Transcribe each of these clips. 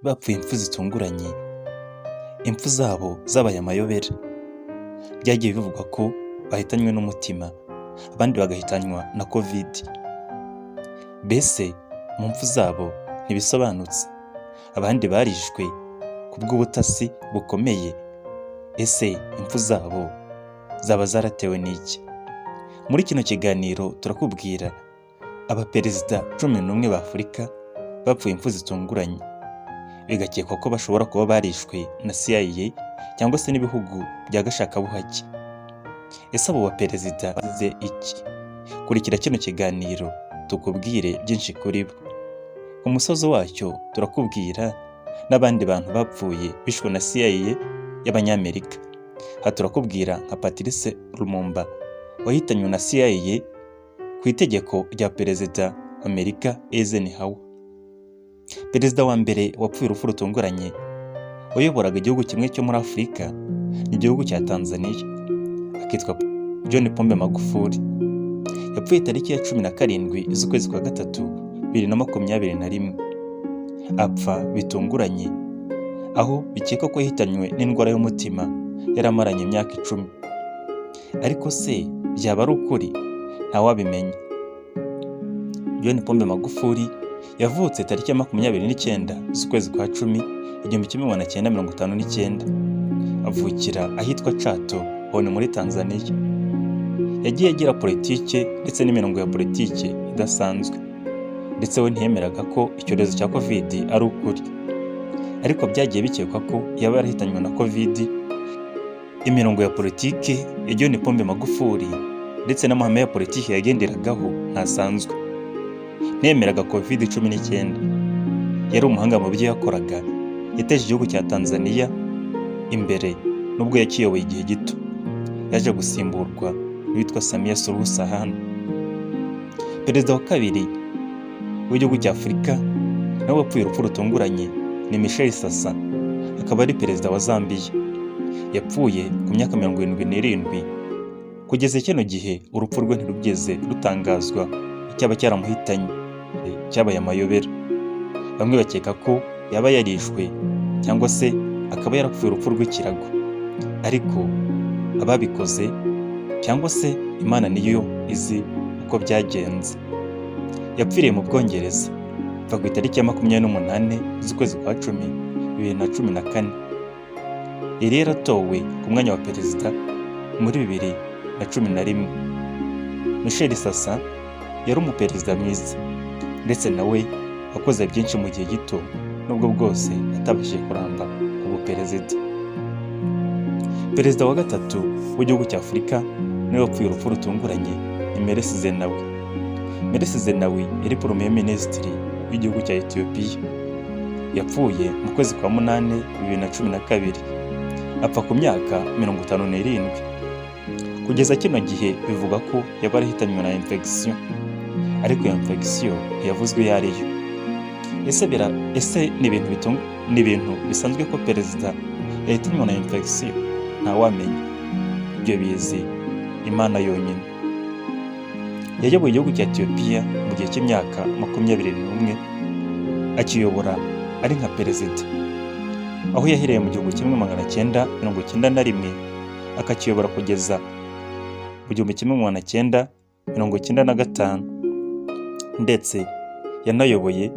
Bapfuye impfu zitunguranye, impfu zabo zabaye amayobera. Byagiye bivugwa ko bahitanywe n'umutima, abandi bagahitanywa na Covid. Mbese mu mpfu zabo ntibisobanutse, abandi barishwe ku bw'ubutasi bukomeye. Ese impfu zabo zaba zaratewe n'iki? Muri kino kiganiro turakubwira abaperezida 11 ba Afurika bapfuye impfu zitunguranye, bigakekwa ko bashobora kuba barishwe na CIA cyangwa se n'ibihugu bya gashakabuhake. Ese abo baperezida bazize iki? Kurikira kino kiganiro tukubwire byinshi kuri bo. Ku musozo wacyo turakubwira n'abandi bantu bapfuye bishwe na CIA y'Abanyamerika. Aha turakubwira nka Patrice Lumumba wahitanywe na CIA ku itegeko rya Perezida Amerika Eisenhower. Perezida wa mbere wapfuye urupfu rutunguranye wayoboraga igihugu kimwe cyo muri Afurika ni igihugu cya Tanzania, akitwa John Pombe Magufuli. Yapfuye tariki ya 17 z'ukwezi kwa gatatu 2021. Apfa bitunguranye, aho bikekwa ko yahitanywe n'indwara y'umutima yari amaranye imyaka 10. Ariko se byaba ari ukuri? Ntawabimenya. John Pombe Magufuli yavutse tariki ya 29 z'ukwezi kwa cumi 1959, avukira ahitwa Chato, ho ni muri Tanzania. Yagiye agira politike ndetse n'imirongo ya politike idasanzwe, ndetse we ntiyemeraga ko icyorezo cya Covid ari ukuri, ariko byagiye bikekwa ko yaba yarahitanywe na Covid. Imirongo ya politike ya John Pombe Magufuli ndetse n'amahame ya politike yagenderagaho ntasanzwe. Ntiyemeraga Covid 19. Yari umuhanga mu byo yakoraga. Yateje igihugu cya Tanzania imbere nubwo yakiyoboye igihe gito. Yaje gusimburwa n'uwitwa Samia Suluhu Hassan. Perezida wa kabiri w'igihugu cya Afurika nawe wapfuye urupfu rutunguranye ni Michel Sasa, akaba ari perezida wa Zambia. Yapfuye ku myaka 77. Kugeza kino gihe urupfu rwe ntirugeze rutangazwa, icyaba cyaramuhitanye cyabaye amayobera. Bamwe bakeka ko yaba yarishwe cyangwa se akaba yarapfuye urupfu rw'ikirago, ariko ababikoze cyangwa se Imana niyo izi uko byagenze. Yapfiriye mu Bwongereza kuva ku itariki ya 28 z'ukwezi kwa cumi 2014. Yari yaratowe ku mwanya wa perezida muri 2011. Michel Sasa yari umuperezida mwiza, ndetse nawe wakoze byinshi mu gihe gito, nubwo bwose atabashije kuramba ku buperezida. Perezida wa gatatu w'igihugu cya Afurika niwe wapfuye urupfu rutunguranye ni Meles Zenawi. Meles Zenawi yari Premier Minisitiri w'igihugu cya Etiyopiya. Yapfuye mu kwezi kwa munani 2012, apfa ku myaka 57. Kugeza kino gihe bivugwa ko yaba yarahitanywe na infection, ariko iyo infection ntiyavuzwe iyo ariyo. Ese ni ibintu bisanzwe ko perezida yahitanywe na infection? Ntawamenya, ibyo bizi Imana yonyine. Yayoboye igihugu cya Etiyopiya mu gihe cy'imyaka 21, akiyobora ari nka perezida, aho yahereye mu 1991 akakiyobora kugeza mu 1995, ndetse yanayoboye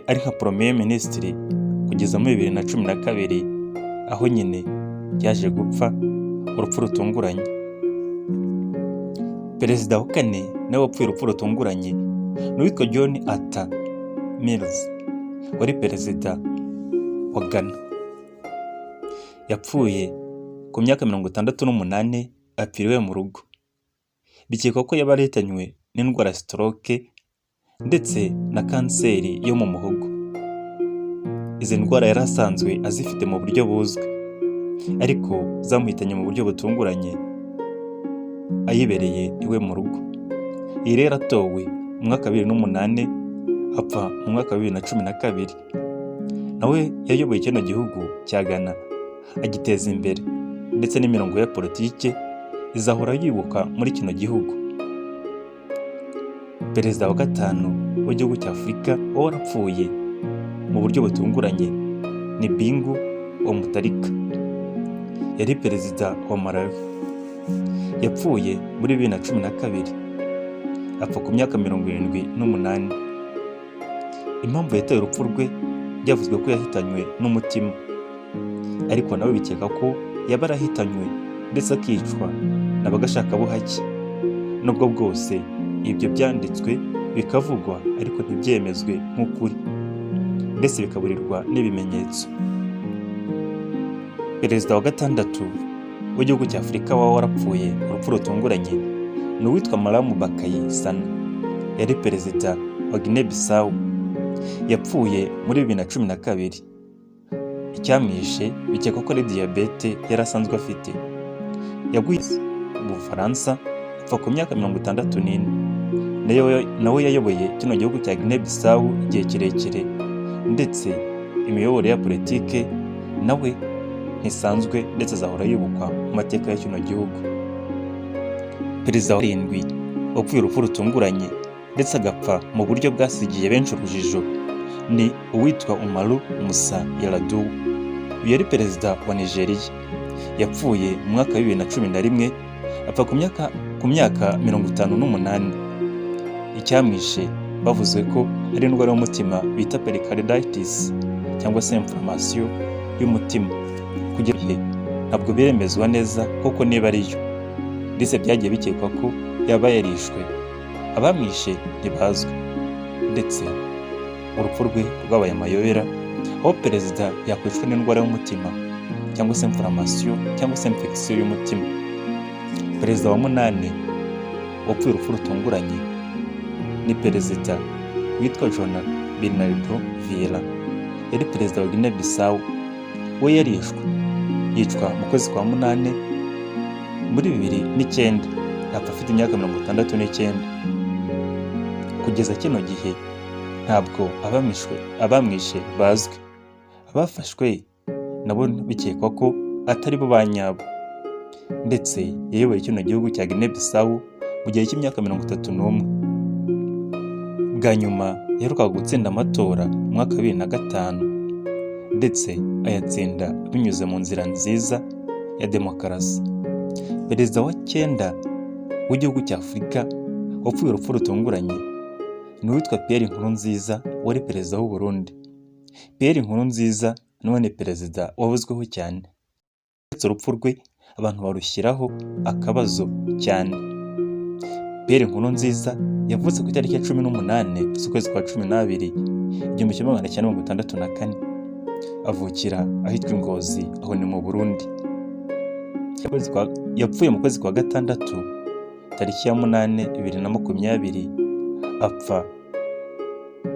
ari nka Premier Minisitiri kugeza muri 2012, aho nyine yaje gupfa urupfu rutunguranye. Perezida wa kane nawe wapfuye urupfu rutunguranye ni uwitwa John Atta Mills, wari perezida wa Ghana. Yapfuye ku myaka 68, apfira iwe mu rugo. Bikekwa ko yaba yarahitanywe n'indwara ya stroke ndetse na kanseri yo mu muhogo. Izi ndwara yari asanzwe azifite mu buryo buzwi, ariko zamuhitanye mu buryo butunguranye ayibereye iwe mu rugo. Yari yaratowe mu mwaka wa 2008, apfa mu mwaka wa 2012. Nawe yayoboye kino gihugu cya Ghana agiteza imbere, ndetse n'imirongo ya politike izahora yibuka muri kino gihugu. Perezida wa gatanu w'igihugu cya Afurika waba warapfuye mu buryo butunguranye ni Bingu wa Mutharika. Yari perezida wa Malawi. Yapfuye muri 2012, apfa ku myaka 78. Impamvu yateye urupfu rwe byavuzwe ko yahitanywe n'umutima, ariko nawe bikeka ko yaba arahitanywe ndetse akicwa na bagashakabuhake. Nubwo bwose ibyo byanditswe bikavugwa ariko ntibyemezwe nk'ukuri, ndetse bikaburirwa n'ibimenyetso. Perezida wa gatandatu w'igihugu cya Afurika waba warapfuye urupfu rutunguranye ni uwitwa Mallam Bakayi Sana. Yari perezida wa Guinea Bissau. Yapfuye muri 2012. Icyamwishe bikekwa ko ari diyabete yari asanzwe afite. Yaguye mu Bufaransa, apfa ku myaka 64. Nawe yayoboye kino gihugu cya Guinea Bissau igihe kirekire, ndetse imiyoborere ya politike nawe ntisanzwe, ndetse azahora yibukwa mu mateka ya kino gihugu. Perezida wa karindwi wapfuye urupfu rutunguranye ndetse agapfa mu buryo bwasigiye benshi urujijo ni uwitwa Umaru Musa Yar'Adua. Uyu yari perezida wa Nigeria. Yapfuye mu mwaka wa 2011, apfa ku myaka 58. Icyamwishe bavuze ko ari indwara y'umutima bita pericarditis cyangwa se inflammation y'umutima. Kugeza igihe ntabwo biremezwa neza koko niba ariyo, ndetse byagiye bikekwa ko yaba yarishwe. Abamwishe ntibazwi, ndetse urupfu rwe rwabaye amayobera, aho perezida yakwicwa n'indwara y'umutima cyangwa se inflammation cyangwa se infection y'umutima. Perezida wa munani wapfuye urupfu rutunguranye ni perezida witwa João Bernardo Vieira. Yari perezida wa Guinea Bissau. We yarishwe, yicwa mu kwezi kwa munani muri 2009, apfa afite imyaka 69. Kugeza kino gihe ntabwo abamwishe bazwi. Abafashwe nabo bikekwa ko atari bo ba nyabo. Ndetse yayoboye kino gihugu cya Guinea Bissau mu gihe cy'imyaka 31. Bwa nyuma yaherukaga gutsinda amatora mu mwaka wa 2005, ndetse ayatsinda binyuze mu nzira nziza ya demokarasi. Perezida wa cyenda w'igihugu cya Afurika wapfuye urupfu rutunguranye ni uwitwa Pierre Nkurunziza, wari perezida w'u Burundi. Pierre Nkurunziza nawe ni perezida wavuzweho cyane, ndetse urupfu rwe abantu barushyiraho akabazo cyane. Pierre Nkurunziza yavutse ku itariki ya 18 z'ukwezi kwa 12, 1964, avukira ahitwa i Ngozi, aho ni mu Burundi. Yapfuye mu kwezi kwa gatandatu tariki ya 8, 2020, apfa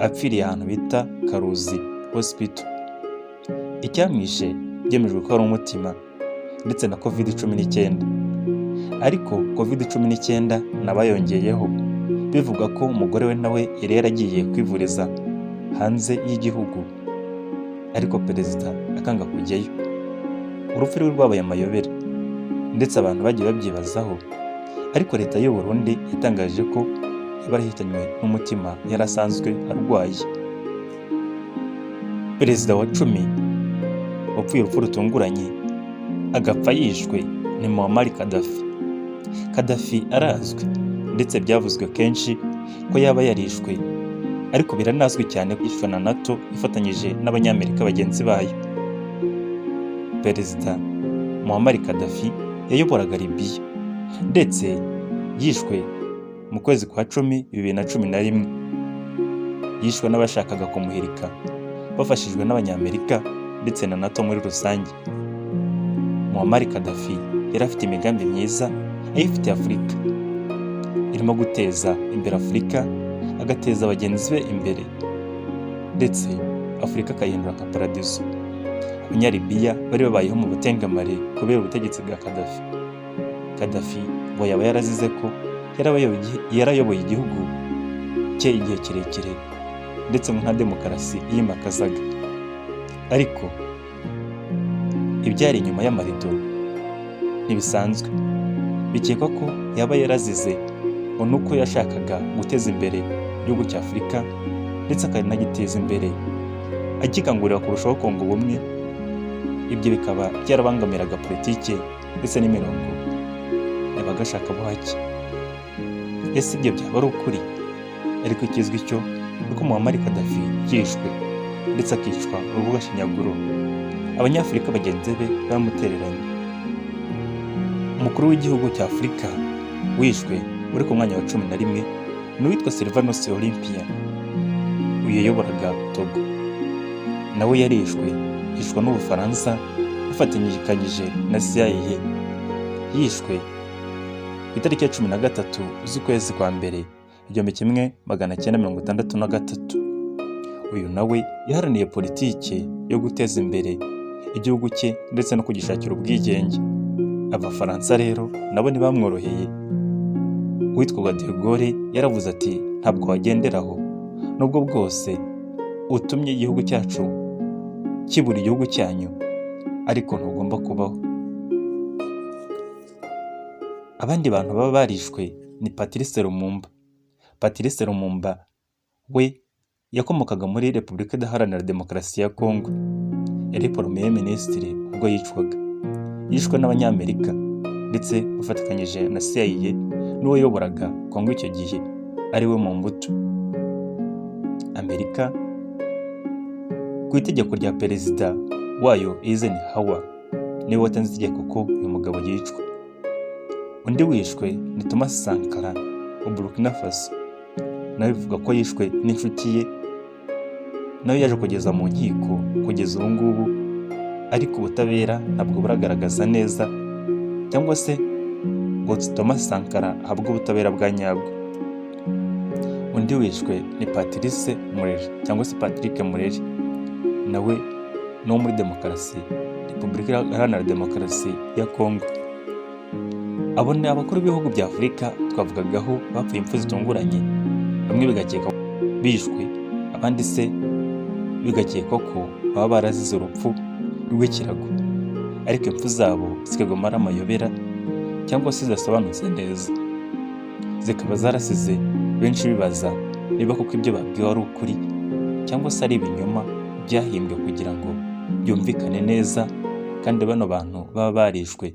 apfiriye ahantu bita Karuzi Hospital. Icyamwishe byemejwe ko ari umutima ndetse na COVID-19, ariko COVID-19 nabayongeyeho bivuga ko umugore we nawe yari yaragiye kwivuriza hanze y'igihugu, ariko perezida akanga kujyayo. Urupfu rwe rwabaye amayobera, ndetse abantu bagiye babyibazaho, ariko leta y'u Burundi yatangaje ko yaba yarahitanywe n'umutima yari asanzwe arwaye. Perezida wa 10 wapfuye urupfu rutunguranye agapfa yishwe ni Muammar Gaddafi. Gaddafi arazwi, ndetse byavuzwe kenshi ko yaba yarishwe, ariko biranazwi cyane ko yishwe na NATO ifatanyije n'Abanyamerika bagenzi bayo. Perezida Muammar Gaddafi yayoboraga Libya, ndetse yishwe mu kwezi kwa 10, 2011. Yishwe n'abashakaga kumuhirika bafashijwe n'Abanyamerika ndetse na NATO muri rusange. Muammar Gaddafi yari afite imigambi myiza ayifitiye Afurika, irimo guteza imbere Afurika, agateza bagenzi be imbere, ndetse Afurika akayihindura nka paradizo. Abanyalibiya bari babayeho mu butengamare kubera ubutegetsi bwa Gaddafi. Gaddafi ngo yaba yarazize ko yarayoboye igihugu cye igihe kirekire, ndetse ngo nta demokarasi yimakazaga. Ariko ibyari inyuma y'amarido ntibisanzwe. Bikekwa ko yaba yarazize ngo nuko yashakaga guteza imbere igihugu cya Afurika, ndetse akanagiteza imbere. agikangurira kurushaho kunga ubumwe. Ibyo bikaba byarabangamiraga politiki ndetse n'imirongo y'abagashakabuhake. Ese ibyo byaba ari ukuri? Ariko ikizwi cyo ni uko Muammar Gaddafi yishwe ndetse akicwa urw'agashinyaguro, Abanyafurika bagenzi be baramutereranye. Umukuru w'igihugu cya Afurika wishwe uri ku mwanya wa 11 ni uwitwa Sylvanus Olympia. Uyu yayoboraga Togo, nawe yarishwe, yicwa n'Ubufaransa bufatanyije na CIA. Yishwe ku itariki ya 13 z'ukwezi kwa mbere 1963. Uyu nawe yaharaniye politiki yo guteza imbere igihugu cye ndetse no kugishakira ubwigenge. Abafaransa rero nabo ntibamworoheye. Uwitwaga de Gaulle yaravuze ati: "Ntabwo wagenderaho, nubwo bwose utumye igihugu cyacu kibura igihugu cyanyu, ariko ntugomba kubaho." Abandi bantu baba barishwe ni Patrice Lumumba. Patrice Lumumba we yakomokaga muri Repubulika Idaharanira Demokarasi ya Kongo, yari Premier Minisitiri ubwo yicwaga. Yishwe n'Abanyamerika ndetse bafatikanyije na CIA n'uwayoboraga Kongo icyo gihe, ari we Mobutu. Amerika ku itegeko rya perezida wayo Eisenhower niwe watanze itegeko ko uyu mugabo yicwa. Undi wishwe ni Thomas Sankara wa Burkina Faso, nawe bivuga ko yishwe n'inshuti ye, nawe yaje kugeza mu nkiko kugeza ubu ngubu, ariko ubutabera ntabwo buragaragaza neza cyangwa se ngo Thomas Sankara ahabwe ubutabera bwa nyabwo. Undi wishwe ni Patrice Murere cyangwa se Patrick Murere, nawe ni uwo muri demokarasi, Repubulika Iharanira Demokarasi ya Kongo. Abo ni abakuru b'ibihugu bya Afurika twavugagaho bapfuye impfu zitunguranye, bamwe bigakeka bishwe, abandi se bigakekwa ko baba barazize urupfu rw'ikirago, ariko impfu zabo zikaguma ari amayobera cyangwa se zidasobanutse neza, zikaba zarasize benshi bibaza niba koko ibyo babwiwe ari ukuri cyangwa se ari ibinyoma byahimbwe kugira ngo byumvikane neza, kandi bano bantu baba barishwe.